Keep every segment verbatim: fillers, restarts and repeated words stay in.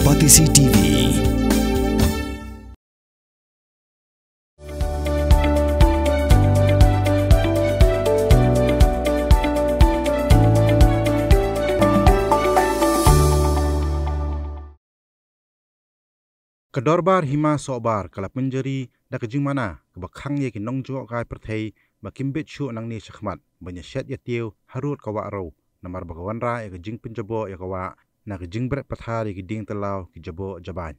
Batesi T V. Ka Dorbar Hima Sohbar ka la pynjari da ka jingmana kaba khang ïa ki nongjngohkai pyrthei ba kim bit shuh nangne shakhmat ban ïa shet ïa tiew harud ka wah rew, namar ba ka wanrah ïa ka jingpynjaboh ïa ka wah na ka jingbret pathar ïa ki dieng tyllaw ki jaboh jabain.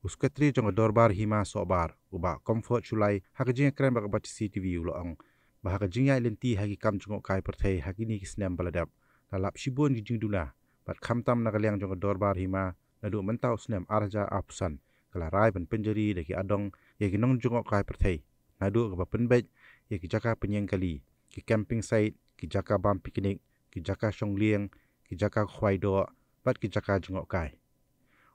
U Sekretari jong ka Dorbar Hima Sohbar, u Bah Comfort Shullai, ha ka jingïakren bad ka Batesi T V u la ong ba ha ka jingïaid lynti ha ki kam jngohkai pyrthei ha kine ki snem ba la dep, la lap shibun ki jingduna, bad khamtam na ka liang jong ka Dorbar Hima, naduh mynta u snem ar hajar arphew san, ka la rai ban pynjari da ki adong ïa ki nongjngohkai pyrthei, naduh kaba pynbeit ïa ki jaka pynïeng kali, ki camping site, ki jaka bam picnic, ki jaka shong lieng, ki jaka khwai doh, bad ki jaka jngohkai.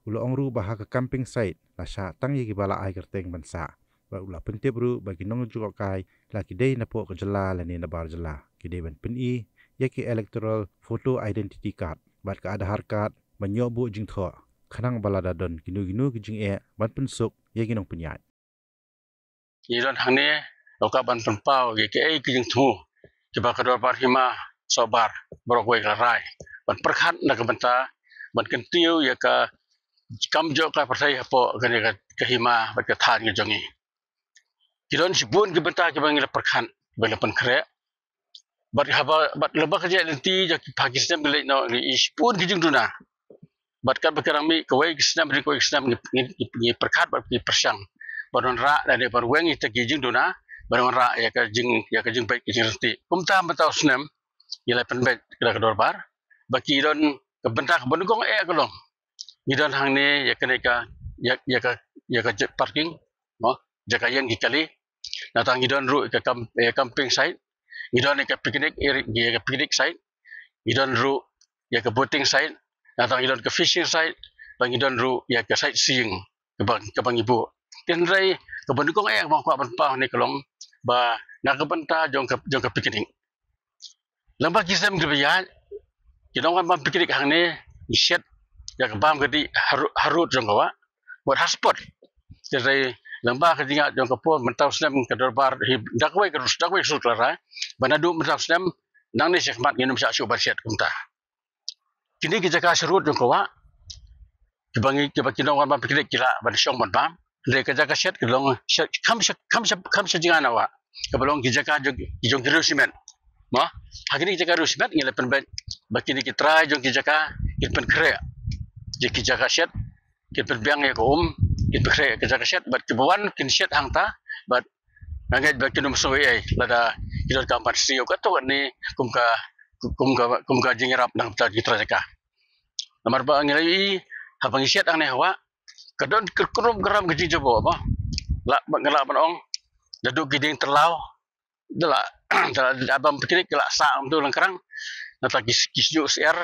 U la ong ruh ba ha ka camping site la shah tang ïa kiba la ai kyrteng ban sah, bad u la pyntip ruh ba ki nongjngohkai, la ki dei napoh ka jylla lane nabar jylla, ki dei ban pyni ïa ki electoral photo identity card bad ka Aadhaar card ban ïoh buh jingthoh, khnang ba lada don kino kino ki jingeh ban pynsuk ïa ki nongpynïaid. Ngi don hangne, la ka ban pynpaw ïa kiei ki jingthmu kiba ka Dorbar Hima Sohbar baroh kawei ka la rai ban pyrkhat na ka bynta ban kyntiew ïa ka kam jngohkai pyrthei hapoh kane ka, ka hima bad ka thaiñ ka jong ngi. Ki don shibun ki bynta kiba ngi la pyrkhat, kiba ngi la pynkhreh. Bad haba, bad lyngba ka jingïaid lynti jong ki, ha ki snem ki leit noh, ngi ïohi shibun ki jingduna. Bad katba ki rang mih kawei ki snem, ri kawei ki snem, ngi, ngi, ngi, ngi pyrkhat bad ngi pyrshang ban wanrah lane ban weng ïa kita ki jingduna, ban wanrah ïa ka jing, ïa ka jingbeit ka jingryntih. Kumta mynta u snem ngi la pynbeit da ka dorbar ba ki don ka bynta kaba nyngkong eh ka long, ngi don hangne ïa kane ka, ïa, ïa ka, ïa ka parking, mo, jaka ïeng ki kali. Nangta ngi don ruh ïa ka camp, ïa ka camping site. Ngi don ïa ka picnic, ïa ka picnic site. Ngi don ruh ïa ka boating site. Nangta ngi don ka fishing site. Bad ngi don ruh ïa ka sightseeing kaba, kaba ngi buh. Hynrei kaba nyngkong eh kaba nga kwah ban pynpaw hangne ka long ba na ka bynta jong ka, jong ka picnic, lyngba ki snem kiba ïaid, ki nongwan bam picnic hangne ngi shet ïa ka bam ka dih harud, harud jong ka wah, bad ha spot. Hynrei lyngba ka jingïaid jong ka por, mynta u snem ka dorbar hi, da kawei ka rus, da kawei ka sur ka la rai ba naduh mynta u snem nangne shakhmat ngin ym shah shuh ban shet kumta. Kine ki jaka sharud jong ka wah, kiba ngi, kiba ki nongwan bam picnic ki lah ban shong ban bam. Hynrei ka jaka shet ka long shet, kham sha, kham sha, kham sha jngai na wah, kaba long ki jaka jong, jong ki riew shimet. Mo, ha kine ki jaka riew shimet ngi la pynbeit ba kine ki trai jong ki jaka kin pynkhreh ïa ki jaka shet, kin pynbiang ïa ka um, kin pynkhreh ïa ka jaka shet, bad kiba wan kin shet hangta, bad nga ngeit ba kin ym sngew ei ei lada ki donkam ban siew katto katne kum ka, kum ka, kum ka jingïarap na ka bynta ki trai jaka. Namar ba ngi la ïohi haba ngi shet hangne ha wah, ka don ka krum ka ram ka jingjaboh, mo. Lah, nga lah ban ong, naduh ki dieng tyllaw, da la, da la, da bam picnic, ki la sah kumtu lyngkrang. Nangta ki, ki shñiuh syiar,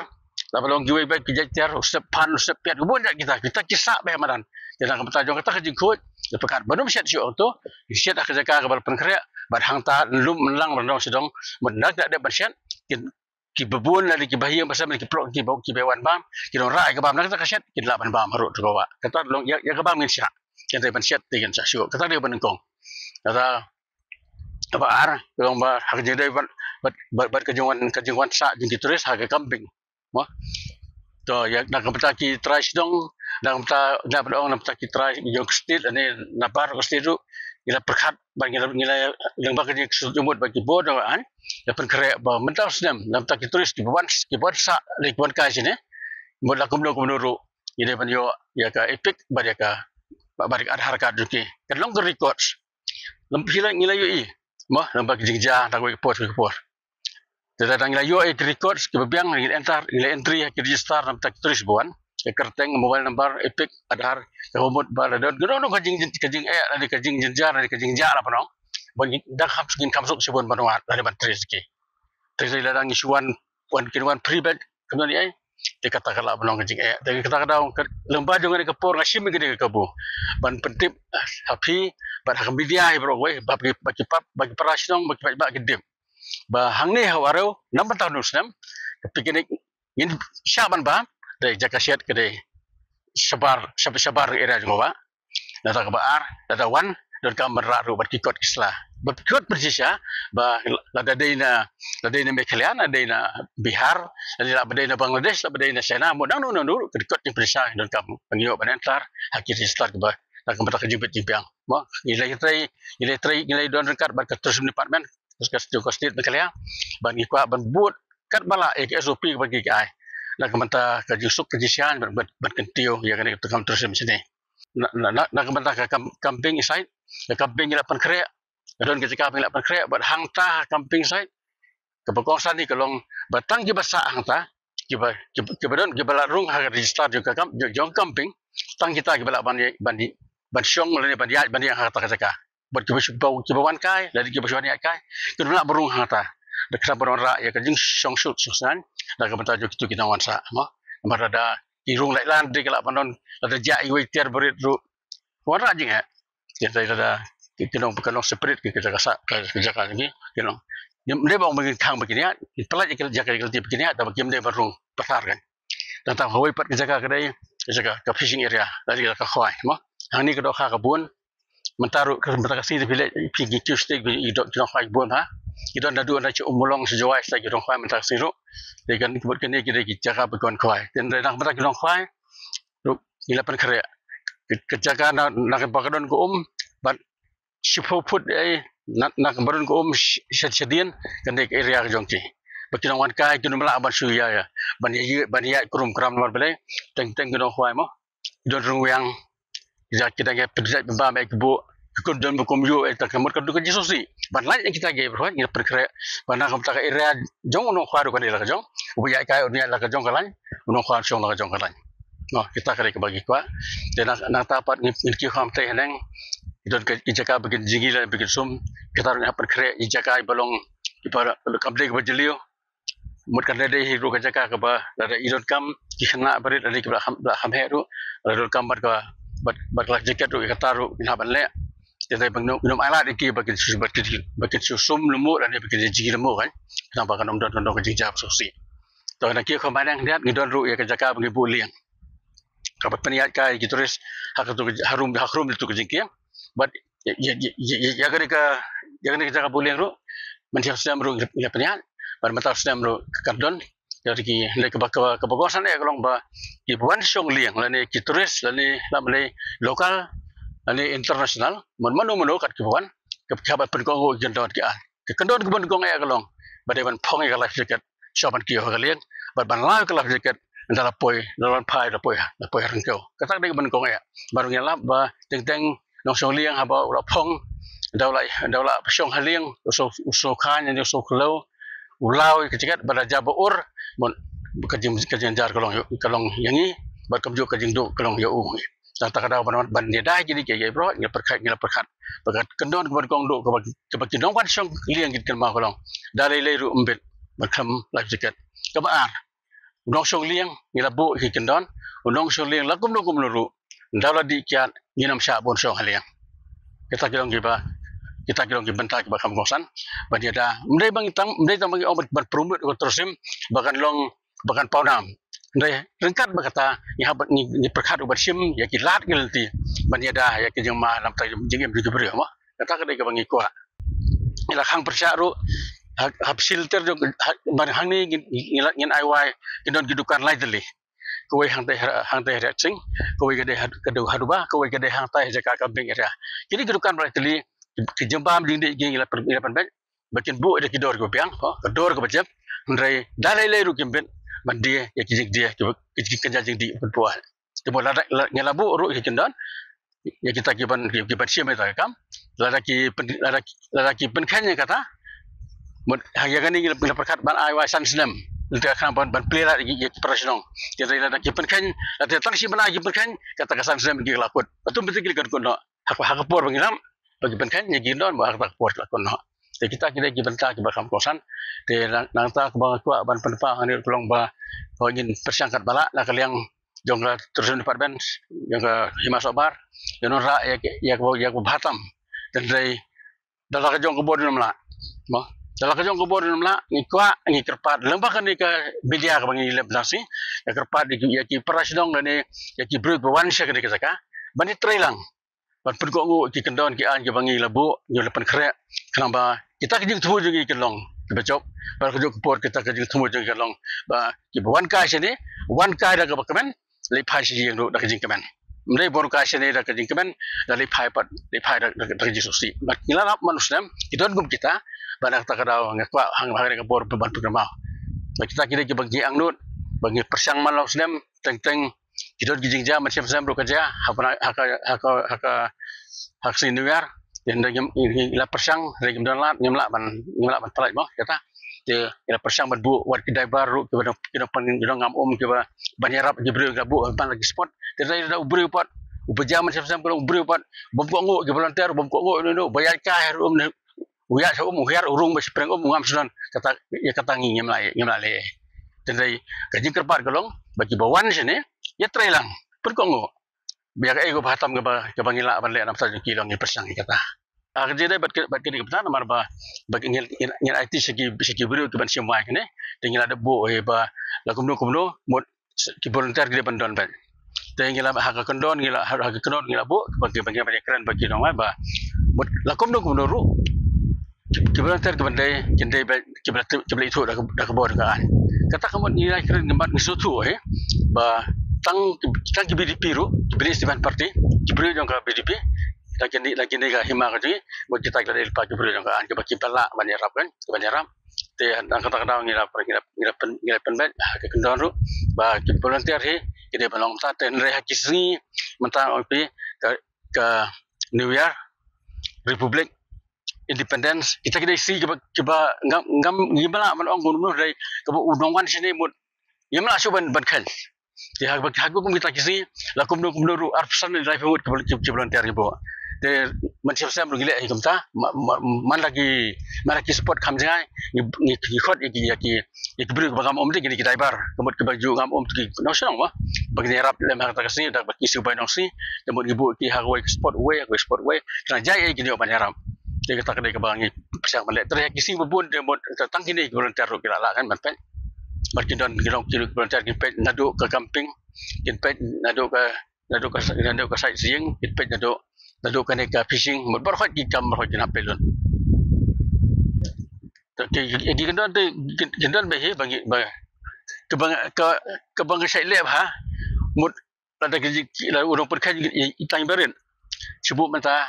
lah ban ong kiwei pat ki jait tiar, u step phan, u step piat, ka bun jait kita, kita ki sah bha madan. Te na ka bynta jong kata ka jingkhuid, la pyrkhat ban ym shet shuh hangto, shet ha ka jaka kaba la pynkhreh, bad hangta lum lang ban dong sha dong, bad na ka dep ban shet, kin, kiba bun lane kiba ïeng ba sem lane ki paralok kiba, kiba wan bam, ki nongrah ïa ka bam na kata ka shet, kin lah ban bam harud ka wah. Kata long ïa, ïa ka bam ngin shah. Kin dei ban shet te ngin shah shuh. Kata dei ba nyngkong. Kata kaba ar ka long ba ha ka jingdei bad, bad, bad, bad ka jingwan, ka jingwan sah jong ki tourist ha ka camping. Mo. To ïa na ka bynta ki trai shnong, na ka bynta, na ka bynta, na ka bynta ki trai jong ka state lane nabar ka state ruh, ngi la pyrkhat bad ngi la, ngi la, lyngba ka jingkyrkhu jingmut bad ki bor jong ka aiñ, la pynkhreh ba mynta u snem na ka bynta ki tourist kiba wan, kiba wan sah lane kiba wan kai shane, mut la kumno kumno ruh ngi dei ban ïoh ïa ka EPIC bad ïa ka, bad ïa ka Aadhaar card jong ki, kan long ka records. Lem phi la, ngi la ïohi, mo, lyngba ki jingjia na kawei ka por sha kawei ka por. Te lada ngi la ïoh ïa ki records kiba biang, ngi la enter, ngi la entry ha ki register na ka bynta ki tourist ba wan, ïa ka kyrteng, mobile number, EPIC, Aadhaar, kaba mut ba la don kano kano ka jing, ka jingeh lane ka jingjynjar lane ka jingjia lah ban ong, ba ngin da kham, ngin kham suk shibun ban wad lane ban trace ki. Te lada ngi shu wan, wan, kin wan free beit, kumno ne ei, te kata ka lah ban long ka jingeh. Te kata ka daw ka, lyngba jong kane ka por nga shim kane ka kabu ban pyntip ha phi bad ha ka media hi baroh kawei, ba ki, ba ki pap, ba ki para shnong, ba ki paidbah kin tip ba hangne ha Wahrew na ka bynta une u snem, ka picnic ngin shah ban bam, dei jaka shet ka dei shabar shabar shabar area jong ka wah. Lada kaba ar, lada wan, donkam ban rah ruh bad ki kot ki sla. Bad ki kot pyrshah ba lada dei na lada dei na Meghalaya, lada dei na Bihar, lada dei na Bangladesh, lada dei na China, mo nangno nangno ruh ki kot ki pyrshah donkam ban ïoh ban enter ha ki register kaba na ka bynta ka jingbit jingbiang. Mo ngi la ïatrei ngi la ïatrei ngi la don ryngkat bad ka tourism department, ka state, ka state Meghalaya, ban ngi kwah ban bud katba lah ïa ka S O P kaba ki ai na ka bynta ka jingsuk ka jingsian ban ban kyntiew ïa kane ka kam tourism shane. Na na na ka bynta ka camping site, ka camping ngi la pynkhreh, ka don ka jaka ba ngi la pynkhreh bad hangta ha camping site kaba kongsan hi ka long ba tang kiba sah hangta, kiba kiba don kiba la rung ha ka register jong ka jong camping, tang kita kiba lah ban ban ban shong lane ban ïaid ban ïaid hangta ka jaka. Bad kiba shu ba kiba wan kai lane kiba shu wan ïaid kai, kin lah ban rung hangta. Da kata ban rah ïa ka jingshong suk shong saiñ na ka bynta jong kitu ki nongwan sah, mo. Namar lada ki rung laitlan dei ka lah ban don, lada jia iwei tiar barit ruh wan rah jingeh. Kita lada ki nong ka nong separate ki jaka sah ka jaka jong ki, ki nong. Ym dei ba ong ba ngin khang ba kin ïaid, ki pynlait ïa ka jaka ïa ka lynti ba kin ïaid, da ba kim dei ban rung pathar kan. Tang tang hawei pat ka jaka ka dei ka jaka ka fishing area, lada ka khwai, mo. Hangne ka dohkha ka bun. Mynta ruh ka mynta ka sngi te phi leh phi ki Tuesday ki dok ki nongkhwai bun ha. Ki don naduh na Umulong sha Jowai sha ki nongkhwai mynta ka sngi ruh. Te kan ki bud kane ki dei ki jaka ba ki wan khwai. Te na mynta ki nongkhwai ruh ngi la pynkhreh ka jaka na na ka ba ka don ka um bad shiphew phut ei na na ka ba don ka um sha shadien, kane ka area ka jong ki. Ba ki nongwan kai ki nym lah ban shu ïa ïa ban ïa ban ïa krum kram namar balei teng teng ki nongkhwai mo. Don rung wiang. Ïa ki dang ïa pynjah pynbam ïa ki buh. Ki kum don ba kum ïoh ïa ta ka mut ka duk ka jingsngewsih. Ban lait ïa kita ki bro ngi pynkhreh. Ban na ka bynta ka area jong u nongkhwai ruh kane la ka jong. U ba ïaid kai u ïaid la ka jong ka lain. U nongkhwai shong la ka jong ka lain. Noh, kita ka dei kaba ngi kwah. Te na nangta pat ngi ngi kiew kham te haneng. Ki don ka jaka ba kin jingïalang ba kin sum. Kita ruh ngi hap pynkhreh ïa jaka ba long ki ba kam dei kaba jylliew. Mut kan dei hi ruh ka jaka kaba lada i donkam ki khynnah barit lada kiba la kham la kham heh ruh lada donkam bad ka bad bad ka life jacket ruh ïa kata ruh ngi hap ban leh. Te dei ba ngin ym ailad ïa ki ba kin shu ba kin ba kin shu sum lemo lane ba kin jingïalang lemo kan. Tang ba kan ym don don ka jingjia ba sngewsih. To na ki kham haneng diat ngi don ruh ïa ka jaka ba ngi buh lieng. Kaba pynïaid kai ki tourist ha ka tu harum harum tu ka jingkieng. Bad ïa ïa ïa ïa kane ka ïa kane ka jaka buh lieng ruh. Mynta snem ruh ïa pynïaid bad mynta snem ruh ka don. Ïa ki lei kaba kaba kaba kongsan ïa ka long ba ki wan shong lieng lane ki tourist lane lane local lane international. Mano mano kat ki wan kaba kaba pynkong ki don ki an. Ka kyndon ka ban kong ïa ka long ba dei ban phong ïa ka life jacket. Shuwa ban kiew ha ka lieng bad ban law ïa ka life jacket. Ynda la poi ynda la phai la poi la poi ha ryngkew. Kata ka dei ka ban kong ïa. Ba rung ïalap ba teng teng nongshong lieng haba u la phong ynda u la ynda u la shong ha lieng u shu u shu khañ ynda u shu khlaw u law ïa ka jacket ba da jia ba ur. Mon ka jing ka jingjar ka long ka long ïa ngi bad kumjuh ka jingduh ka long ïa u. Tang ta ka daw ban ban ïada kine ki ïa bro ngi la pyrkhat ngi la pyrkhat. Ba ka kyndon ka ban kong duh kaba kaba ki nongwan shong lieng ki kynmaw ka long. Da lei lei ruh ym bit ban khlem life jacket. Kaba ar u nongshong lieng ngi la buh ki kyndon. U nongshong lieng la kumno kumno ruh. Daw la dih kiad ngin ym shah bun shong ha lieng. Kita ki long kiba kita ki long ki bynta kiba kham kongsan. Ban ïada ym dei ba ngi tang ym dei tang ba ngi ong ban promote ka tourism ba kan long ba kan pawnam. Hynrei ryngkat bad kata ngi hap ngi ngi pyrkhat u ban shim ïa ki lad ki lynti ban ïada ïa ki jingma namar jingim jong ki briew mo. Kata ka dei kaba ngi kwah. Ngi la khang pyrshah ruh ha ha phi lynter jong ha ban hangne ngin ngin la ngin ai wai ki don ki dukan lai tylli. Kawei hangtei ha hangtei ha Riat Sing, kawei ka dei ha ka dei ha Duba, kawei ka dei hangtei ha jaka camping area. Kine ki dukan ba lai tylli ki jingbam jingdih ki ngi la pyn ngi la pynbeit. Ba kin buh da ki dor kiba biang, ka dor kaba jep. Hynrei da lei lei ruh kim bit ban die ïa ki jingdie kiba ki jingkynja jingdih ban buh. Te mo lada ngi la buh ruh ki kyndon ïa kita ki ban ki ban shim ïa ka kam. Lada ki lada ki lada ki pynkheiñ ïa kata. Mo ha ïa kane ngi la pyrkhat ban ai wai san snem. Lada ka ban ban plie la ïa ki para shnong. Te lada ki pynkheiñ lada tang shi ban ai ki pynkheiñ kata ka san snem ki la kut. Automatically kan kut noh. Ha ka ha ka por ba ngi lam ba ki pynkheiñ ïa ki don ba ha ka por la kon noh. Te kita ki dei ki bynta kiba kham kongsan. Te nangta kaba nga kwah ban pynpaw hangne ka long ba ngin pyrshang katba lah na ka liang jong ka tourism department jong ka Hima Sohbar. Ïa nong rah ïa ïa ka ïa ka bha tam. Tynrai da la ka jong ka bor nym lah. Mo Te la ka jong ka bor ym lah, ngi kwah, ngi kyrpad, lyngba kane ka media kaba ngi leh bynta shi, ngi kyrpad ïa ki, ïa ki para shnong kane, ïa ki briew ba wan sha kane ka jaka ban ïatrei lang, ban pynkohnguh ki kyndon ki aiñ kiba ngi la buh, ngi la pynkhreh, khnang ba kita ki jingthmu jong ngi kin long kiba jop, bad ka juh ka por kita ki jingthmu jong ngi kin long, ba kiba wan kai shane, wan kai da kaba kmen, leit phai sha ïing ruh da ka jingkmen. Ym dei ban wan kai shane da ka jingkmen, da leit phai pat, leit phai da, da, da ka jingsngewsih. Bad ngi la lap man u snem, ki don kum kita, bad na kata ka daw nga kwah hang, hang ka bor ban pynkynmaw. Bad kita ki dei kiba ngi angnud, ba ngi pyrshang man la u snem, teng teng ki don ki jingjia mynshem sem ruh ka jia, ha ka, ha ka, ha ka, ha ka, ha ka sngi New Year. Te hynrei ngim, ngi, ngi la pyrshang, hynrei ngim don lad, ngim lah ban, ngim lah ban pynlait mo, kata. Te ngi la pyrshang ban buh wat ki diver ruh, kiba don, ki don pyn, ki don ngam um, kiba ban ïarap ki briew, ki la buh ban la ki spot. Te hynrei da u briew pat, uba jia mynshem sem ka long u briew pat, bym kohnguh ki volunteer, bym kohnguh ïano ïano, ba ïaid kai harum ne, u ïaid sha um, u hiar, u rung ba shi pyrshah um, u ngam sngewdon, kata, ïa kata ngi ngim lah, ngim lah leh. Te hynrei ka jingkyrpad ka long ba kiba wan shane, ïatrei lang, pynkohnguh. Ba ïa kaei kaba ha tam kaba, kaba ngi lah ban leh na bynta jong ki long ngi pyrshang ïa kata. Ah, ka jingdei bad ka, bad kane ka bynta namar ba, ba ngi, ngi, ngi aiti sha ki, sha ki briew kiban shim wai kane. Te ngi la dep buh, eh, ba la kumno kumno, mut ki volunteer ki dei ban don bad. Te ngi la ha ka kyndon, ngi la ha ka kyndon, ngi la buh, ba ki, ba ki, ba ki kren ba ki nong wai ba, mut la kumno kumno ruh, ki, ki volunteer kiban dei, kin dei ba, kiba la, kiba la ithuh da ka, da ka bor ka aiñ. Kata ka mut ngi la kren ngi mat ngi sngewthuh, eh, ba tang, tang ki B D P ruh, ki Bri Stivang Party, ki briew jong ka B D P, la kin dei, la kin dei ka hima ka jong ngi, mut kita ki la dei lypa ki briew jong ka aiñ, kiba, kiba lah ban ïarap kan, kiban ïarap. Te na kata ka daw ngi la, ngi la, ngi la pyn, ngi la pynbeit ha ka kyndon ruh ba ki volunteer hi ki dei ban long mynta, te hynrei ha ki sngi mynta ong phi ka, ka New Year, Republic, Independence, kita ki dei sngi kiba, kiba ngam, ngam, ngim lah ban ong kumno, hynrei kaba u nongwan shane mut ngim lah shuh ban, ban kheiñ. Te ha, ha kum kita ki sngi, la kumno kumno ruh arphew san ne laiphew ngut ki, ki, ki volunteer ki buh. Te mynshem sem ruh ngi leh hi kumta, ma, ma, man la ki, man la ki spot kham jngai, ngi, ngi, ngi khot ïa ki, ïa ki, ïa ki briew kiba ngam um te, kine ki diver, ka mut kiba ju ngam um te ki nongshong mo, ba kin ïarap lem ha kata ka sngi, da ba ki shu bai nongshong, te mut ngi buh ki ha kawei ka spot wei, ha kawei spot wei, khnang jia ïa kine ban ïarap. Te kata ka dei kaba ngi pyrshang ban leh. Te ha ki sngi ba bun te mut tang kine ki volunteer ruh ki la lah kan ban peit. Bad kin don ki long ki volunteer kin peit naduh ka camping, kin peit naduh ka, naduh ka, naduh ka sightseeing, kin peit naduh, naduh kane ka fishing, mut baroh khoit ki kam, baroh khoit kin hap peit lut. Te ki, ki, ki kyndon te, ki, kyndon ba hi, ba ngi, ba, kaba nga, ka, kaba nga shait leh bha, mut lada ki, ki, lada u nongpynkheiñ i, i tang barit. Shu buh mynta,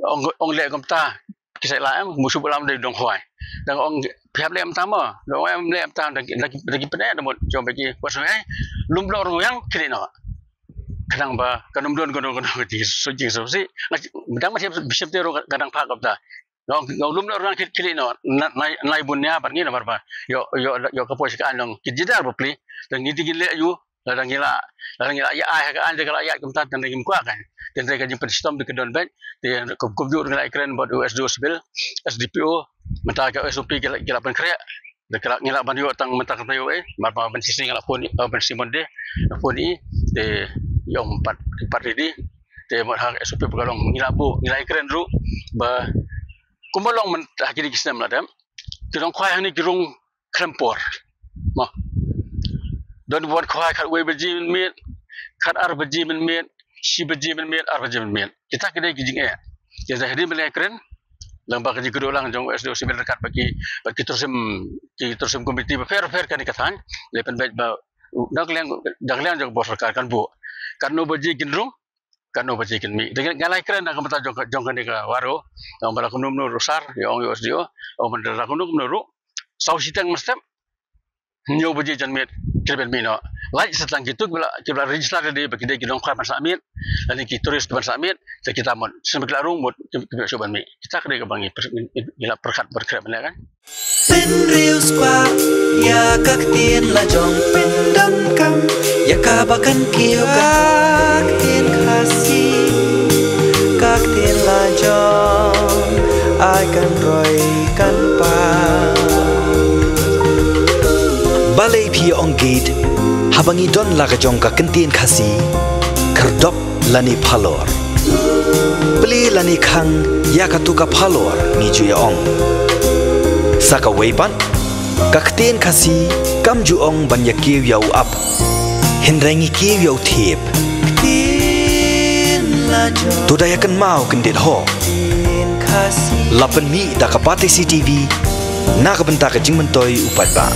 ong, ong leh kumta, ki shait lah em, mut shu buh lam dei dong khwai. Dang ong, phi hap leh mynta mo, dang ong em leh mynta, dang, dang, dang ki pyneh, dang mut, jong ba ki, wat shu ai, lum blok rung yang, khlieh noh. Khnang ba, kan ym don, kan ym don, kan ym don, ka jingsngewsih, jingsngewsih. Nga, dang ma shem, shem te rung, ka dang phah kumta. Nga ong, nga ong lum noh rung yang khlieh, khlieh noh, na, na, nai bun nia, bad ngi namar ba, ïoh, ïoh, ïoh ka poi sha ka aiñ long, ki jingdar bapli, dang ngi te kin leh ïa u, Lada ngi la, lada ngi la ïa ai ha ka aiñ, te ka la ïa kumta, te ngim kwah kan. Te, te ka jingpynshitom te ka don beit, te kum, kumjuh ngi la ïakren bad u S D O Civil, S D P O, mynta ka S O P ki la, ki la pynkhreh, te ka la, ngi la ban ïoh tang mynta ka taïew eh, mar ba ban shisien ngi la phone, eh, ban shisien Monday, phone i, te ïoh pat, pat ready, te mut ha S O P ba ka long ngi la buh, ngi la ïakren ruh, ba, kumba long mynta ha kine ki snem la dep, ki nongkhwai hangne ki rung khlem por. Mo. Don wan khwai khatwei baje mynmiet, khatar baje mynmiet, shi baje mynmiet, ar baje mynmiet. Kita ki dei ki jingeh. Kita hadien ba la ïakren, lyngba ka jingkyrduh lang jong S D O Civil ryngkat bad ki, bad ki tourism, ki tourism committee bapher bapher kane ka thaiñ, la pynbeit ba, dang liang, dang liang jong ka bor sorkar kan buh. Katno baje kin rung, katno baje kin mih. Te nga la ïakren na ka bynta jong ka, jong kane ka Waro. Ong ba la kumno kumno ruh sir, ïa ong ïa u S D O, ong ba la kumno kumno ruh, saw shiteng mynstep, hynñiew baje janmiet, ki dei ban mih noh. Lait sa tang kito kiba la, kiba la register already ba ki dei ki nongkhwai ban sah miet, lane ki tourist ban sah miet, te kita mut, shisien ba ki la rung mut, ki, ki la shu ban mih. Kita ka dei kaba ngi pyrkhat, ngi la pyrkhat ban khreh ban leh kan. Pynriewspah ïa ka ktien la jong, pyndonkam ïa kaba kan kiew ka ktien Khasi. Ka ktien la jong ai kan roi kan pang. Balei phi ong gate haba ngi don la ka jong ka ktien Khasi? Khyrdop lane phalor. Plie lane khang ïa katu ka phalor ngi ju ïa ong. Sa kawei pat, ka ktien Khasi kam ju ong ban ïa kiew ïa u ap, hynrei ngi kiew ïa u thiep. To da ïa kynmaw kyndit ho. La pynmih da ka Batesi TV na ka bynta ka jingmyntoi u paidbah.